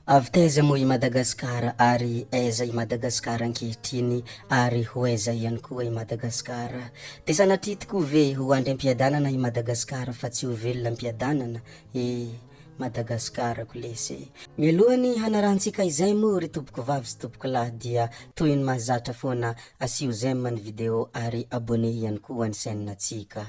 Avy taiza moa i Madagasikara ary aiza i Madagasikara ankehitriny ary ho aiza ihany koa i Madagasikara? Dia sanatria tokoa ve ho andry am-piadanana i Madagasikara fa tsy ho velona am-piadanana? E! Madagasikarako lesy e! Mialohan'ny hanarahantsika izay moa ry tompokovavy sy tompokolahy dia toy ny mahazatra foana asio j'aime ny vidéo ary abonné ihany koa ny chaîne tsika.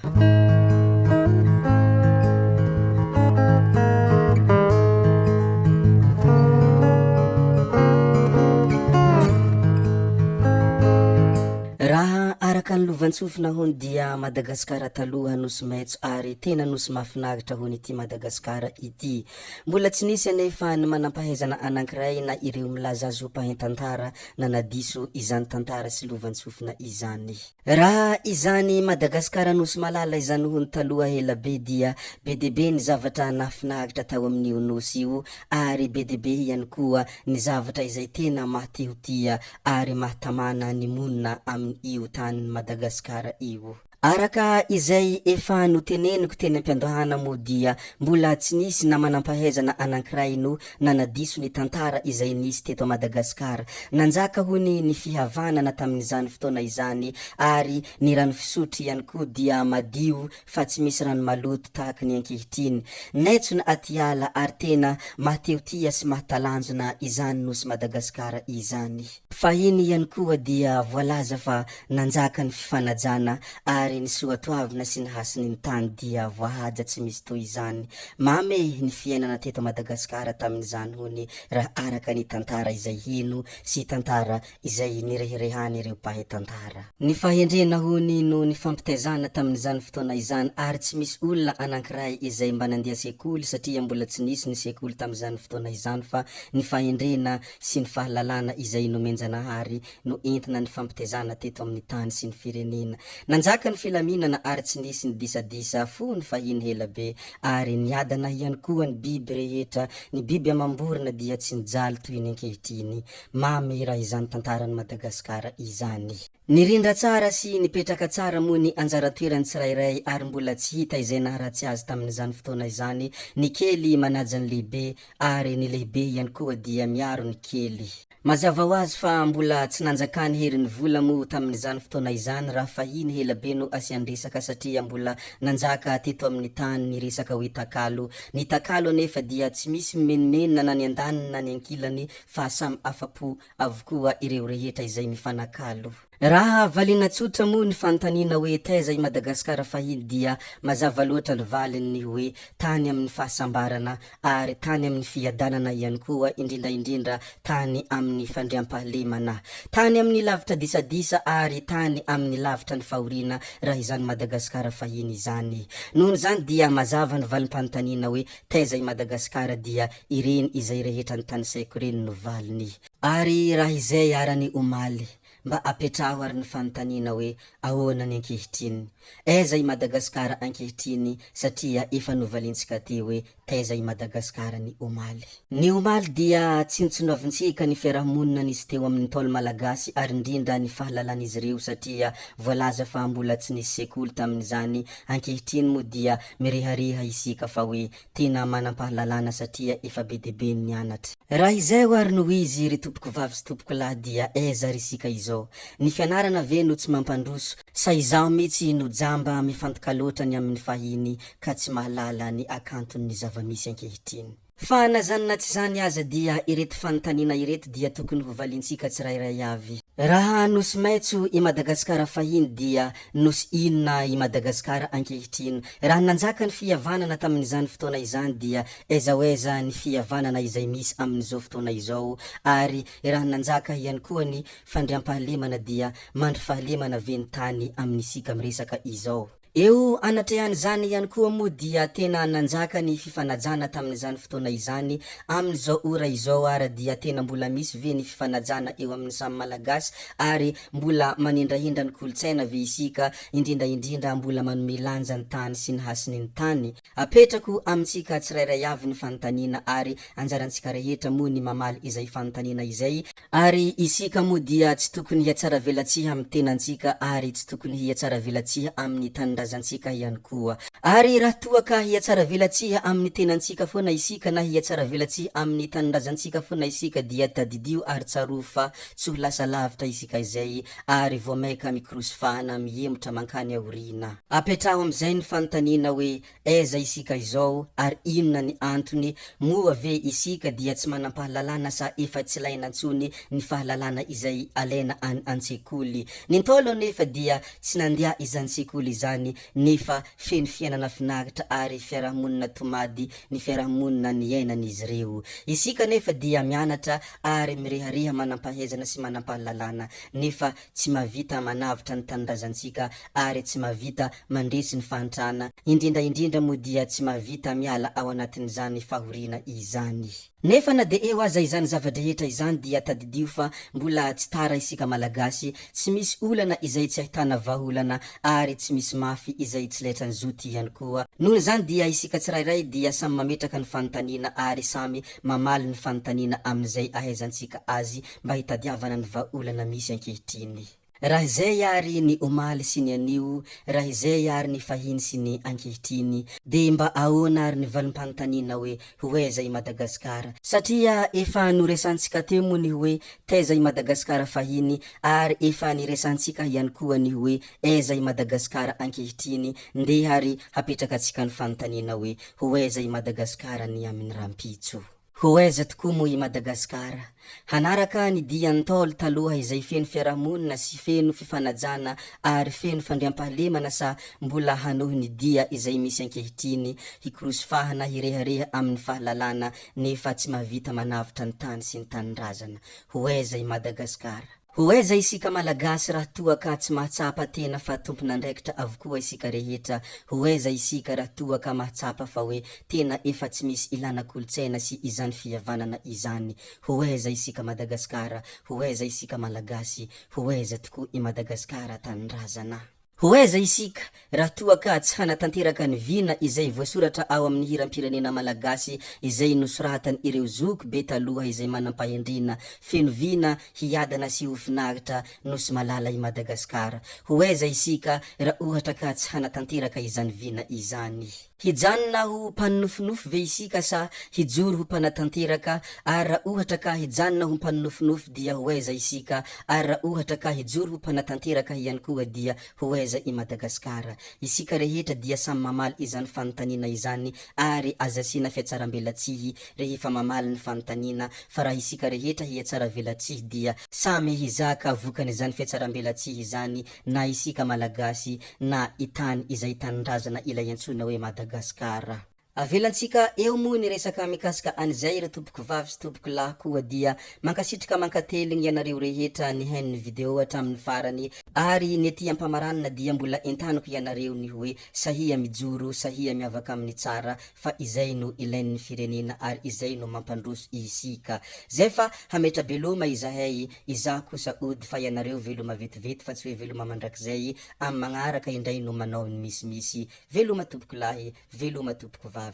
Raha araka ny lovantsofina hono dia Madagasikara taloha nosy maitso ary tena nosy mahafinaritra hono ity Madagasikara ity. Mbola tsy nisy anefa ny manampahaizana anankiray na ireo milaza azy ho mpahay tantara nanadiso izany tantara sy lovantsofina izany. Raha izany Madagasikara nosy malala izany hono taloha ela be dia be dia be ny zavatra nahafinaritra tao amin'io nosy io ary be dia be ihany koa ny zavatra izay tena maha te ho tia ary maha tamana ny monina amin'io tanin'i Madagasikara io. Araka izay efa noteneniko teny am-piandohana moa dia mbola tsy nisy na manampahaizana anankiray no nanadiso ny tantara izay nisy teto Madagasikara. Nanjaka hono ny fihavanana tamin'izany fotoana izany ary ny rano fisotro ihany koa dia madio fa tsy misy rano maloto tahaka ny ankehitriny. Naitso ny atiala ary tena mahatehotia sy mahatalanjona izany nosy Madagasikara izany. Fahiny ihany koa dia voalaza fa nanjaka ny fifanajana ary ny soatoavina sy ny hasin'ny ny tany dia voahaja tsy misy toy izany. Mamy e ny fiainana teto Madagasikara tamin'izany hono raha araka ny tantara izay heno sy tantara izay nirehirehan'ireo mpahay tantara. Ny fahendrena hono no nifampitaizana tamin'izany fotoana izany ary tsy misy olona anankiray izay mba nandeha sekoly satria mbola tsy nisy ny sekoly tamin'izany fotoana izany fa ny fahendrena sy ny fahalalana izay nomen-janahary no entina nifampitaizana teto amin'ny tany sy ny firenena. Nanjaka ny filaminana ary tsy nisy ny disadisa fony fahiny ela be ary niadana ihany koa ny biby rehetra, ny biby amam-borona dia tsy nijaly toy ny ankehitriny. Mamy raha izany tantaran'i Madagasikara izany. Nirindra tsara sy nipetraka tsara moa ny anjara toeran'ny tsirairay ary mbola tsy hita izay naharatsy azy tamin'izany fotoana izany, ny kely manaja ny lehibe ary ny lehibe ihany koa dia miaro ny kely. Mazava ho azy fa mbola tsy nanjakany herin'ny vola moa tamin'izany fotoana izany raha fahiny ela be no asian-dresaka satria mbola nanjaka teto amin'ny tany ny resaka hoe takalo. Ny takalo anefa dia tsy misy mimenomenona na ny andaniny na ny ankilany fa samy afa-po avokoa ireo rehetra izay mifanakalo. Raha valiana tsotra moa ny fanontaniana hoe taiza i Madagasikara fahiny dia mazava loatra ny valiny ny hoe tany amin'ny fahasambarana ary tany amin'ny fiadanana ihany koa indrindra indrindra tany amin'ny fandriampahalemana. Tany amin'ny lavitra disadisa ary tany amin'ny lavitra ny fahoriana raha izany Madagasikara fahiny izany. Nohon'izany dia mazava ny valim-panontaniana hoe taiza i Madagasikara dia Ireny izay rehetra notanisaiko ireny no valiny. Ary raha izay ara ny omaly, mba apetraho ary ny fanontaniana hoe ahoana ny ankehitriny? Aiza i Madagasikara ankehitriny satria efa novalintsika teo hoe taiza i Madagasikara ny omaly? Ny omaly dia tsinontsinoavintsika ny fiarahamonina nisy teo amin'ny Ntaolo Malagasy ary indrindra ny fahalalan'izy ireo satria voalaza fa mbola tsy nisy sekoly tamin'izany, ankehitriny moa dia mirehareha isika fa hoe Tena manam-pahalalana satria efa be dia be ny nianatra. Raha izay ary no izy ry tompokovavy sy tompokolahy dia aiza ary isika izao? Ny fianarana ve no tsy mampandroso sa izaho mitsy no jamba mifantoka loatra ny amin'ny fahiny ka tsy mahalala ny hakanton'ny zava-misy ankehitriny? Fa na zany na tsy zany aza dia ireto fanontaniana ireto dia tokony ho valiantsika tsirairay avy. Raha nosy maitso i Madagasikara fahiny dia nosy inona i Madagasikara ankehitriny? Raha nanjaka ny fihavanana tamin'izany fotoana izany dia aiza ho aiza ny fihavanana izay misy amin'izao fotoana izao? Ary raha nanjaka ihany koa ny fandriampahalemana dia mandry fahalemana ve ny tany amin'isika miresaka izao? Eo anatrehan'izany ihany koa moa dia tena nanjaka ny fifanajana tamin'izany fotoana izany, amin'izao ora izao ara dia tena mbola misy ve ny fifanajana eo amin'ny samy Malagasy ary mbola manindrahindra ny kolontsaina ve isika, indrindra indrindra mbola manome lanja ny tany sy ny hasiny ny tany? Apetrako amintsika tsirairay avy ny fanontaniana ary anjarantsika rehetra moa ny mamaly izay fanontaniana izay, Ary isika moa dia tsy tokony hihatsaravelatsihy amin'ny tenantsika ary tsy tokony hihatsaravelatsihy amin'ny tanindrazantsika. tanindrazantsika ihany koa. Ary raha toa ka hihatsaravelatsihy amin'ny tenantsika foana isika na hihatsaravelatsihy amin'ny tanindrazantsika foana isika dia tadidio ary tsarovy fa tsy ho lasa lavitra isika izay ary vao maika mikorosy fahana mihemotra mankany aoriana. Apetraho amin'izay ny fanontaniana hoe Aiza isika izao ary inona ny antony? Moa ve isika dia tsy manam-pahalalana sa efa tsy ilaina intsony ny fahalalana izay alaina any an-tsekoly? Ny Ntaolo anefa dia tsy nandia izany sekoly izany nefa feno fiainana finaritra ary fiarahamonina tomady ny fiarahamonina niainan'izy ireo. Isika anefa dia mianatra ary mirehareha manam-pahaizana sy manam-pahalalana nefa tsy mahavita manavotra ny tanindrazantsika ary tsy mahavita mandresy ny fahantrana, indrindra indrindra moa dia tsy mahavita miala ao anatin'izany fahoriana izany. Nefa na dia eo aza izany zava-drehetra izany dia tadidio fa mbola tsy tara isika Malagasy, tsy misy olana izay tsy ahitana vahaolana ary tsy misy mafy izay tsy laitran'ny zoty ihany koa. Noho izany dia isika tsirairay dia samy mametraka ny fanontaniana ary samy mamaly ny fanontaniana amin'izay ahaizantsika azy mba hitadiavana ny vahaolana misy ankehitriny. Raha izay ary ny omaly sy ny anio, raha izay ary ny fahiny sy ny ankehitriny, dia mba ahoana ary ny valim-panontaniana hoe ho aiza i Madagasikara? Satria efa noresantsika teo moa ny hoe taiza i Madagasikara fahiny ary efa niresantsika ihany koa ny hoe aiza i Madagasikara ankehitriny, ndeha ary hapetrakantsika ny fanontaniana hoe ho aiza i Madagasikara ny amin'ny rahampitso? Ho aiza tokoa moa i Madagasikara? Hanaraka ny dian'ny Ntaolo taloha izay feno fiarahamonina sy feno fifanajana ary feno fandriampahalemana sa mbola hanohy ny dia izay misy ankehitriny, hikorosy fahana hirehareha amin'ny fahalalana nefa tsy mahavita manavotra ny tany sy ny tanindrazana? Ho aiza i Madagasikara? Ho aiza isika Malagasy raha toa ka tsy mahatsapa tena fa tompon'andraikitra avokoa isika rehetra? Ho aiza isika raha toa ka mahatsapa fa hoe tena efa tsy misy ilana kolontsaina sy izany fihavanana izany? Ho aiza isika Madagasikara? Ho aiza isika Malagasy? Ho aiza tokoa i Madagasikara tanindrazana? Ho aiza isika raha toa ka tsy hanatanteraka ny vina izay voasoratra ao amin'ny hiram-pirenena malagasy izay nosoratan ireo zoky be taloha izay manam-pahendrena, feno vina hiadana sy ho finaritra Nosy malala i Madagasikara. Ho aiza isika raha ohatra ka tsy hanatanteraka izany vina izany? Hijanona ho mpanonofinofy ve isika sa hijoro ho mpanatanteraka? Ary raha ohatra ka hijanona ho mpanonofinofy dia ho aiza isika? Ary raha ohatra ka hijoro ho mpanatanteraka ihany koa dia ho aiza i Madagasikara? Isika rehetra dia samy mamaly izany fanontaniana izany ary aza asiana fiatsarambelatsihy rehefa mamaly ny fanontaniana fa raha isika rehetra hiatsaravelatsihy dia samy hizaka vokan'izany fiatsarambelatsihy izany na isika Malagasy na i tany izay tanindrazana ilay antsoina hoe Madagascar. Avelantsika eo moa ny resaka mikasika an'izay ry tompoko vavy sy tompoko lahy koa dia mankasitraka mankateligny ianareo rehetra nihaino ny video hatramin'ny farany ary ny ety ampamaranana dia mbola entaniko ianareo ny hoe sahia mijoro sahia miavaka amin'ny tsara fa izay no ilain'ny firenena ary izay no mampandroso isika. Zay fa hametra-beloma izahay, izaho kosa ody fa ianareo veloma vetivety fa tsy hoe veloma mandrakizay, amin'ny magnaraka indray no manao ny misimisy. Veloma tompokolahy, veloma tompokovavy.